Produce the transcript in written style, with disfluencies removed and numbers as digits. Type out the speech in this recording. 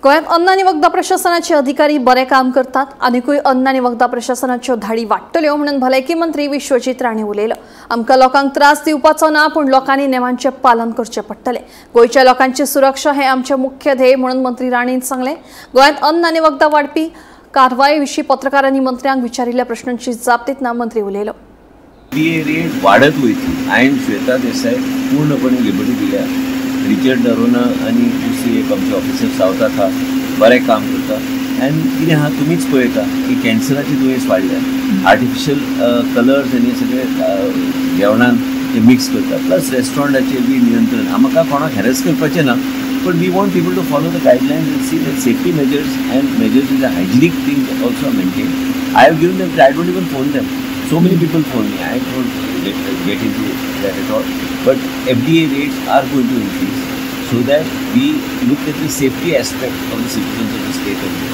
गोंयांत अन्न आनी वखदां प्रशासनाचे अधिकारी बरें काम करतात. आनिकूय अन्न आनी वखदां प्रशासनाच्यो धाडी वाडटल्यो म्हणून भलायकी मंत्री विश्वजीत राणे उलयलो. आमकां लोकांक त्रास दिवपाचो ना, पूण लोकांनी नेमांचें पालन करचें पडटलें. गोंयच्या लोकांची सुरक्षा हें आमचें मुख्य ध्येय म्हणून मंत्री राणेन सांगलें. गोंयांत अन्न आनी वखदां वाडपी कारवाये विशीं पत्रकारांनी मंत्र्यांक विचारिल्ल्या प्रश्नांची जाप दितना मंत्री उलयलो. रेट वाडत वयतली. हांवें श्वेता देसाय पूर्णपणे लिबर्टी दिल्या. रिचर्ड नरोना आनी दुसरी एक आमचे ऑफिसर सावथ आहा, बरें काम करता. आनी कितें आहा तुमीच पळयता की कॅन्सराचे दुयेंस वाडल्या, आर्टिफिशियल कलर्स आनी सगळे जेवणान ते मिक्स करता. प्लस रेस्टॉरंटाचेर बी नियंत्रण. आमकां कोणाक हॅरस करपाचें ना, पण we want people to follow the guidelines and see that safety measures and measures is a hygienic thing also maintain. I have given them, I don't even phone them. So many people phone me. I don't get into that at all. But FDA rates are going to increase so that we look at the safety aspect of the citizens of the state.